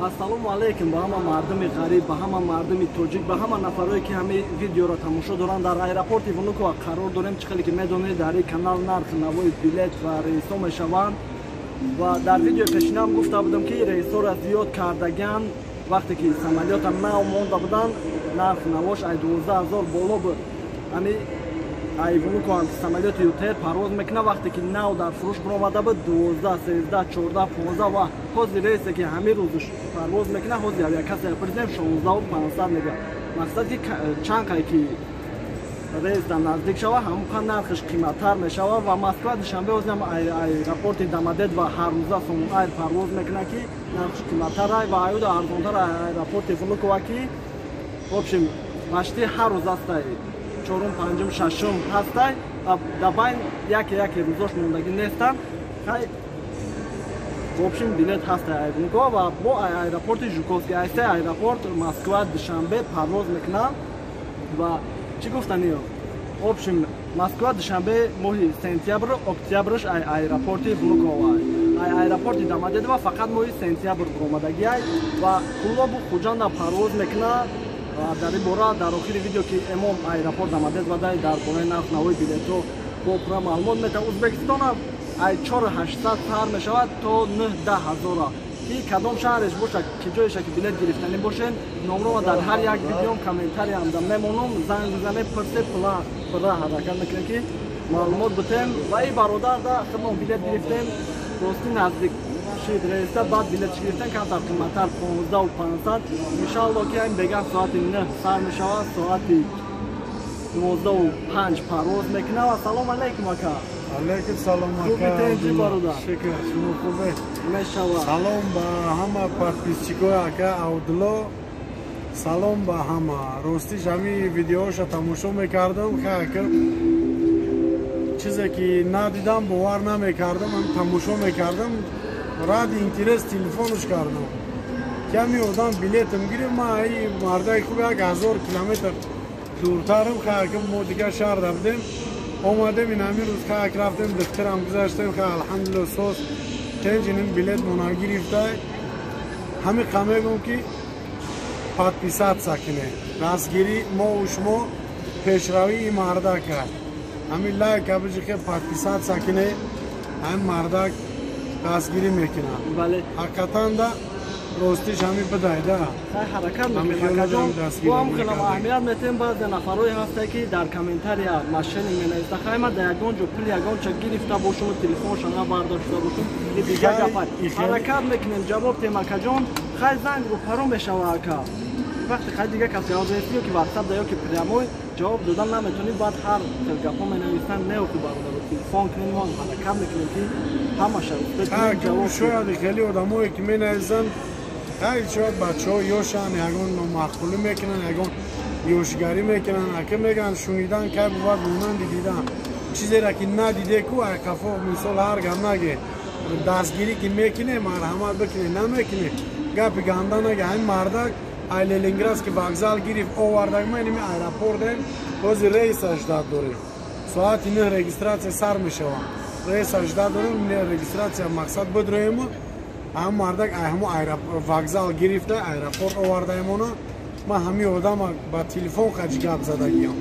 Ассалому алайкум ба ҳама мардуми ғариб, ба ҳама мардуми тоҷик, ба ҳама нафарое ки ҳамин видеоро тамошо доранд. Дар аэропорти Внуково қарор дорем. Чӣ хеле ки медонед, дар ин канал нархи навои билет ва рейсҳо мешаванд. Ва дар видеои пешинам гуфта будам, ки рейсҳоро зиёд кардаган. Вақте ки самолёта нав монда буданд, нархи навош ай 12 000 боло буд. Ҳами ай Внуково самолёти ЮТР парвоз мекунад. Вақте ки нав дар фурӯш баромада буд, 12, 13, 14, 15 ва ҳозир рейсе ки ҳамин рӯзш парвоз мекунад, ҳозир авиакасса пурсидем, 16 500 мегӯяд. Мақсад ки чанд қай ки рейс дар наздик шава, ҳамон қад нархаш қиматтар мешавад. Ва Москва Душанбе ҳозирам аэропорти Домодедово ҳаррӯза Сомон Айр парвоз мекунад, ки нархш қиматтар ва аюда арзонтар аэропорти Внуково, ки в общем почти ҳар рӯз ҳастай, чорум, панҷум, шашум ҳастай, дар байн яке яке рӯзош мондагӣ нестанд. Хай, в общем, билет ҳастай ай Внуково ва бо аэропорти Жуковский, ай се аэропорт Москва Душанбе парвоз мекунанд. Ва чӣ гуфтани, в общем, Москва Душанбе моҳи сентябр, октябрш ай аэропорти Внуково, ай аэропорти Домодедово фақат моҳи сентябр баромадагиай. Ва Кӯлобу Хуҷанда парвоз мекунад. Дар ин бора дар охири видео, ки эмом аэропорт Домодедово дар бораи нарх навои билетҳо бо пурра маълумот метавад. Ӯзбекистона ай 4800 сар мешавад то 9-10 ҳазора, ки кадом шаҳреш бошад, ки ҷоеша ки билет гирифтанӣ бошед, номрома дар ҳар як видеом комментариямда мемонам, занг бизанед, пурсе, пурра ҳаракат мекунем, ки маълумот битем. Ва и бародар да худмон билет гирифтем, рости наздик шид рейса, баъд билетш гирифтем камтар қиматтар, 15 500. Иншаалло, ки ин бегаҳ соати 9 сар мешавад, соати 12:05 парвоз мекунад. Ассалому алайкум, ака. Алейкум салом, ака. Хубӣ, тинҷӣ, бародар? Шукр, шумо хубе? Мешавад. Салом ба ҳама подписчикои ака Абдулло, салом ба ҳама. Ростиш, ҳами видеоша тамошо мекардам, ака, чизе ки надидам, бовар намекардам. Тамошо мекардам, ради интерес телефонш кардам, ки ҳами одам билетам гирифт. Ма и мардаи хуб 1000 километр дуртарам, ака, мо дигар шаҳрда будем, омадем. Ин ҳамин рӯз хак рафтем, духтарам гузаштем, ха, алҳамдулилла, соз тенҷиним билет мона гирифтай. Ҳами қа мегӯм, ки подписаться кине, дастгирӣ мову шумо пешравии мардак аст. Ҳамин лайк абиҷихе, подписаться кине, ҳамин мардак дастгирӣ мекунад. Ҳақиқатан да, ростиш ҳами бидайда. Ҳаракат мекунем, акаҷон, бо ҳам хелам аҳамият метем. Баъзе нафарое ҳастае, ки дар комментария мошенник менависа. Хай, ма дар ягон ҷо пули ягон ча гирифта бошум, телефонша набардошта бошум, дигар гапа. Ҳаракат мекунем, ҷавоб тем, акаҷон. Хай, занг рӯпаро мешава, ака. Вақте хай дигар кас ҷавоб нест, ё ки ватсап да, ё ки прямой ҷавоб додан наметонӣ, баъд ҳар хел гапҳо менависанд. Неохи, бародаро, телефон кунем, мо ҳаракат мекунем, ки ҳамаша. Шояд хеле одамое ки менависанд, хай, шояд бачаҳо ёшанд, ягон номаъқулӣ мекунанд, ягон ёшгарӣ мекунанд. Ака, мегӯянд, шунидан кай бувад монанди дидан. Чизеро ки надиде ку, ай қафо мисол ҳар гап наге. Дастгирӣ ки мекуне, марҳамат бикуне, намекуне, гапи ганда наге. Ҳамин мардак ай Ленинградский вокзал гирифт, овардаг. Ма иними аэропортем, бози рейса ждать дорем. Соати 9 регистрация сар мешавад, рейса ждать дорем, регистрация мақсад бидроему. Ҳам мардак ҳамо вокзал гирифта, аэропорт овардаемона. Ман ҳамин одама ба телефон хаҷ гап задагиям,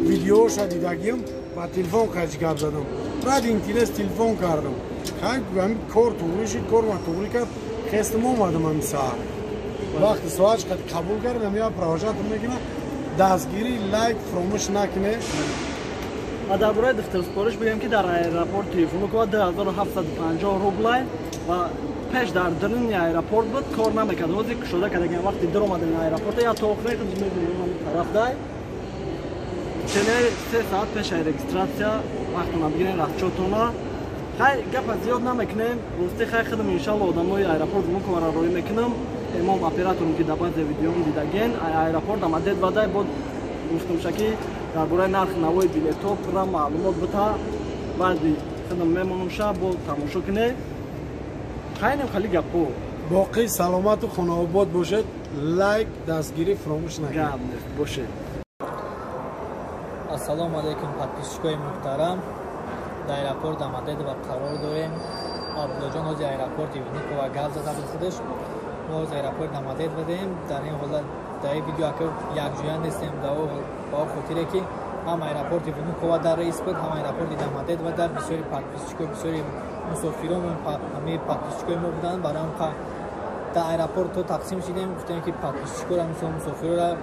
видеоша дидагиям, ба телефон хаҷ гап задам, ради интерес телефон кардам. Ҳамин кор туғрӣ шид, кор ма туғрӣ кард, хестам, омадам. Ҳамин саҳар вақти соатш қад қабул кардам, я провожать мекунам. Дастгирӣ, лайк фуромӯш накунед. Ва дар бораи духтарспориш бигӯем, ки дар аэропорти Внуково 2750 рублай ва пеш дар даруни аэропорт буд, кор намекард. Ҳозир кушода кардаган. Вақти дар омадани аэропорта я то охире мебинем тараф дай чене 3 саат пешаи регистрация вақтона бигирен расчётона. Хай, гапа зиёд намекунем, рости. Хай, худам иншалло одамои аэропорт Внуковаро роӣ мекунам. Эмом операторум, ки дар баъзе видеом дидаген, аэропорт Домодедово дай бод гуфтумша, ки дар бораи нархи навои билетҳо пурра маълумот бита. Баъди худам мемонумша, бо тамошо кунед. Хайнем хали гапо. Боқӣ саломату хонаобод бошед, лайк, дастгирӣ фуромӯш накунед. Гап нест, бошед. Ассалому алайкум, подписчикои муҳтарам. Дар аэропорт Домодедово қарор дорем. Абдуллоҷон ҳози аэропорти Внуково гап зада буд худаш. Мо аз аэропорт Домодедово даем. Дар ин ҳолат дар ин видео ака якҷоя нестем, ба он хотире ки ҳам аэропорти Внуково дар рейс буд, ҳам аэропорти Домодедово дар бисёри подписчико, бисёри мусофирон ҳамаи подписчикои мо буданд. Барои он дар аэропорт то тақсим шидем, гуфтем ки подписчикоро, мисол мусофирора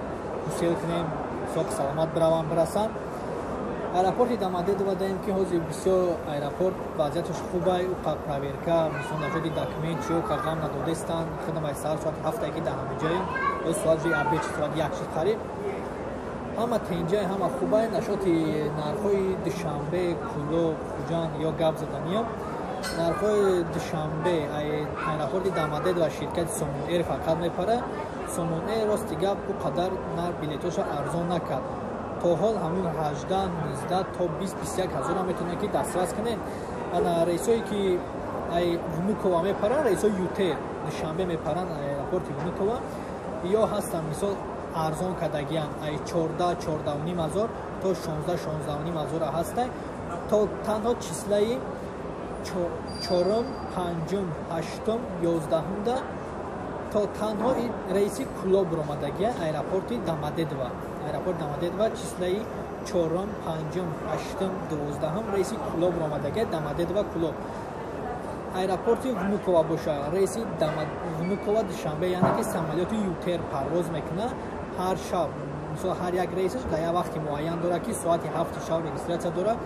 гусел кунем, соқ саломат бираванд, бирасанд. Аэропорти Домодедово даем ки ҳозир бисёр аэропорт вазъияташ хубай, уқа проверка, мисол нашоди документ чиё ка ғам надодестанд. Худам ай саҳар соати 7 ки дар ҳамаҷоем, ҳоз соат ҷои обед соат 1 шуд қариб. Ҳама тенҷай, ҳама хубай. Нашоти нархҳои Душанбе, Кӯлоб, Хуҷанд ё гап заданиям. Нархҳои Душанбе аэропорти Домодедово ширкати Сомон Эйр фақат мепара. Сомон Эйр рости гап ӯ қадар нарх билетоша арзон накард. То ҳол ҳамун 18, 19 то 20, 21 ҳазорам метавонед ки дастрас кунед. Ана рейсое ки ай Внуково мепаранд, рейсои Ютер Душанбе мепаранд аэропорти Внуково, ё ҳастанд мисол арзон кардагиян ай 14, 14,5 ҳазор то 16, 16,5 ҳазора ҳастай. То танҳо числаи 4, 5, 8, 11 то танҳо рейси Кӯлоб ромадагия аэропорти Домодедово. Аэропорт Домодедово числаи 4, 5, 8, 12 рейси Кӯлоб ромадагия Домодедово Кӯлоб. Аэропорти Внуково боша, рейси Внуково Душанбе, яъне ки самолёти Ютер парвоз мекунад ҳар шаб. Мисол ҳар як рейсаш дар як вақти муайян дорад ки соати 7 шаб регистрация дорад,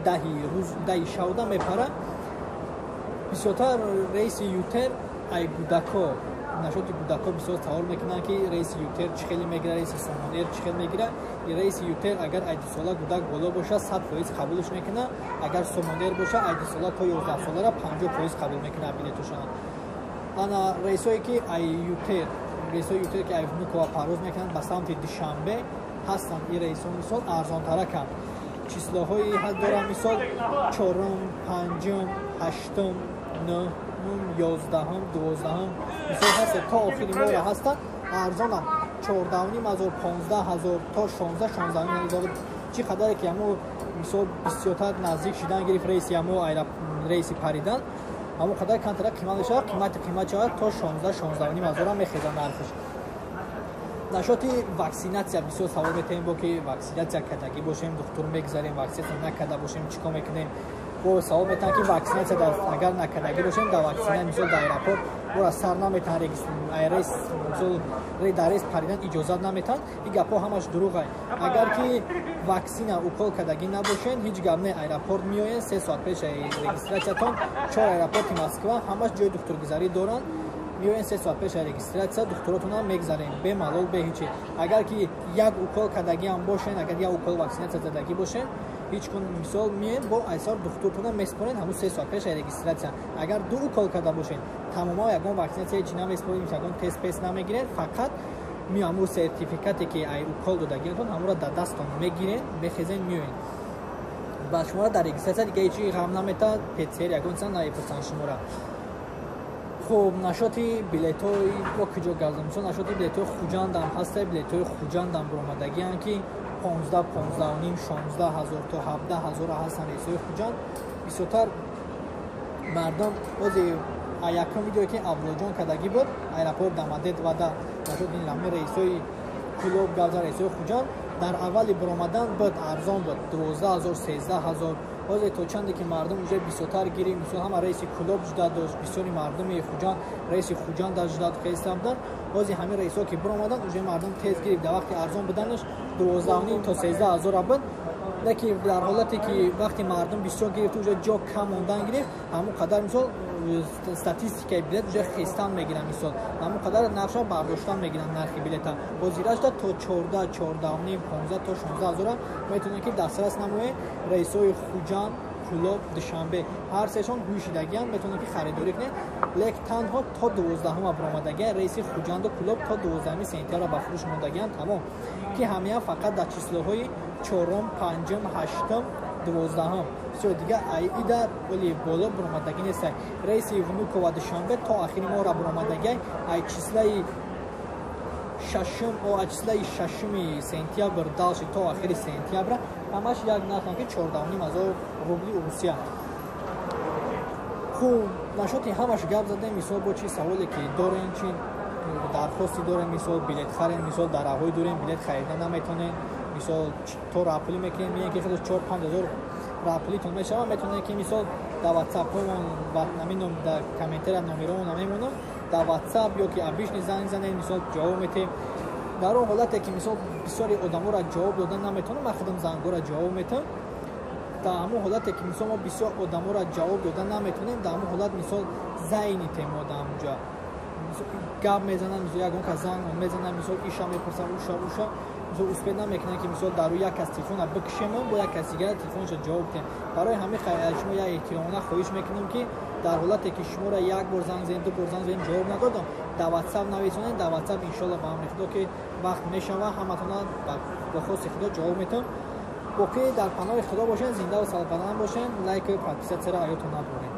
10 рӯз 10 шавда мепарад. Бисёртар рейси Ютер ай гудако, нашоти гудако бисёр савол мекунанд ки рейси Ютер чӣ хеле мегирад, рейси Сомон Эйр чӣ хел мегирад. Рейси Ютер агар ай 2 сола гудак боло бошад, 100% қабулш мекунад. Агар Сомон Эйр бошад, ай 2 сола то 11 солара 50% қабул мекунад билетошона. Ана рейсое ки ай Ютер, рейсои Ютер ки ай Внуково парвоз мекунанд ба самти Душанбе ҳастанд. Ин рейсҳо мисол арзонтараканд. Числоҳои доранд мисол 4, 5, 8, 9, 11, 12 мисол ҳаст то охири моҳра ҳастанд, арзонанд 14,5 ҳазор, 15 ҳазор то 16, 16,5 ҳазор. Чӣ қадаре ки ҳамо мисол бисёртар наздик шидан гирифт рейси ҳамо рейси паридан, ҳамон қадар камтара қимат мешавад, қимати қимат шавад то 16, 16,5 ҳазорам мехезад нархаш. Нашоти ваксинатсия бисёр савол метаҳем, бо ки ваксинатсия кардагӣ бошем, духтур мегзарем, ваксинатсия накарда бошем, чӣ кор мекунем? Бо савол метаҳанд ки ваксинатсия агар накардагӣ бошем, дар ваксина мисол дар аэропорт бора сар наметаҳанд, рейс мисол дар рейс паридан иҷозат наметаҳанд. Ин гапҳо ҳамаш дурӯғ. Агар ки ваксина укол кардагӣ набошен, ҳеҷ гап не, аэропорт меоянд 3 соат пеш регистратсиятон. Чор аэропорти Москва ҳамаш ҷои духтургузарӣ доранд. Меоянд 3 соат пеш регистратсия, духтуротонам мегзарем бемалол, бе ҳечи. Агар ки як укол кардагиам бошен, агар як укол ваксинатсия задагӣ бошен, ҳеҷ кун мисол меоем бо айсор духтуртона меспорен ҳамун 3 соат пеш регистратсия. Агар ду укол карда бошен, тамоман ягон ваксинатсия ҳеҷ намеспорем, ягон тест пес намегирен, фақат ҳамун сертификате ки ай укол додагиатон, ҳамонро дар дасттон мегирен, мехезен, меоен. Ба шуморо дар регистратсия дига ҳеҷ ғам наметаҳад, ПЦР ягон чиза намепурсанд шуморо. Хуб, нашоти билетҳои бо куҷо гардам? Мисол нашоти билетҳои Хуҷандам ҳаста, билетҳои Хуҷандам баромадагианд ки 15, 15,5, 16 ҳазор то 17 ҳазора ҳастанд рейсҳои Хуҷанд. Бисёртар мардум ҳозир якум видеое ки Абдуллоҷон кардагӣ буд аэропорт Домодедово да нашоти ин ҳамин рейсҳои Кӯлоб гавза, рейсҳои Хуҷанд дар аввали баромадан буд арзон буд 12 ҳазор, 13 ҳазор. Ҳозир то чанде ки мардум уже бисёртар гирифт, мисол ҳама рейси Кӯлоб жуда дошт, бисёри мардуми Хуҷанд рейси Хуҷанд жуда хеста буданд. Ҳозир ҳамин рейсҳо ки баромаданд, уже мардум тез гирифт. Дар вақти арзон буданаш 12,5 то 13 ҳазора буд, лекин дар ҳолате ки вақти мардум бисёр гирифт, уже ҷо кам мондан гирифт, ҳамон қадар мисол статистикаи билет уже хестан мегиранд, мисол ҳамон қадар нархша бардоштан мегиранд нархи билета. Ҳозирашда то 14, 14,5, 15 то 16 ҳазора метавонед ки дастрас намоед. Рейсҳои Хуҷанд, Кӯлоб, Душанбе ҳар сешон ҳӯшидагианд, метавонед ки харидорӣ кунед, лек танҳо то 12-ҳума баромадагианд рейси Хуҷанду Кӯлоб, то 12 сентябра ба фурӯш мондагианд, тамом. Ки ҳамаям фақат дар числоҳои 4, 5, 8, 12. Всё, дига ида оли боло баромадагӣ нестай. Рейси Внуково Душанбе то охири моҳра баромадагиай, ай числаи шашум, ай числаи 6 сентябр дальше то охири сентябра ҳамаш як нархам ки 14,5 ҳазор рубли Русия. Хуб, нашоти ҳамаш гап задем. Мисол бо чи саволе ки дорем, чи Дархости дорем, мисол билет харем, мисол дар роҳҳои дурем, билет харида наметонем. Мисол то роҳпулӣ мекунем, мегӯем ки худаш 4-5 ҳазор роҳпулитон мешавад, метавонед ки мисол дар ватсапҳомон ҳамин дар комментария номеромон мемонам, дар ватсап ё ки обычный занг занед, мисол ҷавоб метиҳем. Дар он ҳолате ки мисол бисёри одаморо ҷавоб додан наметавонам, ман худам зангҳоро ҷавоб метиҳам. Дар ҳамон ҳолате ки мисол мо бисёр одаморо ҷавоб додан наметавонем, дар ҳамон ҳолат мисол зайнитем мо дар ҳамонҷо гап мезанам, мисол ягон кас занг мезанам, мисол иша мепурсам, уша уша, мисол успеть намекунам ки мисол дар рӯи як кас телефона бикушем, бо як кас дигар телефонша ҷавоб диҳем. Барои ҳамин шумо як эҳтиромона хоҳиш мекунам ки дар ҳолате ки шуморо як бор занг задем, ду бор занг задем, ҷавоб надодам, дар ватсап нависонед. Дар ватсап иншолло ба амри Худо ки вақт мешава, ҳаматона ба хости Худо ҷавоб метиҳам. Боқӣ дар паноҳи Худо бошед, зиндаву сарбаланд бошед, лайку подписаться ро аётон набуред.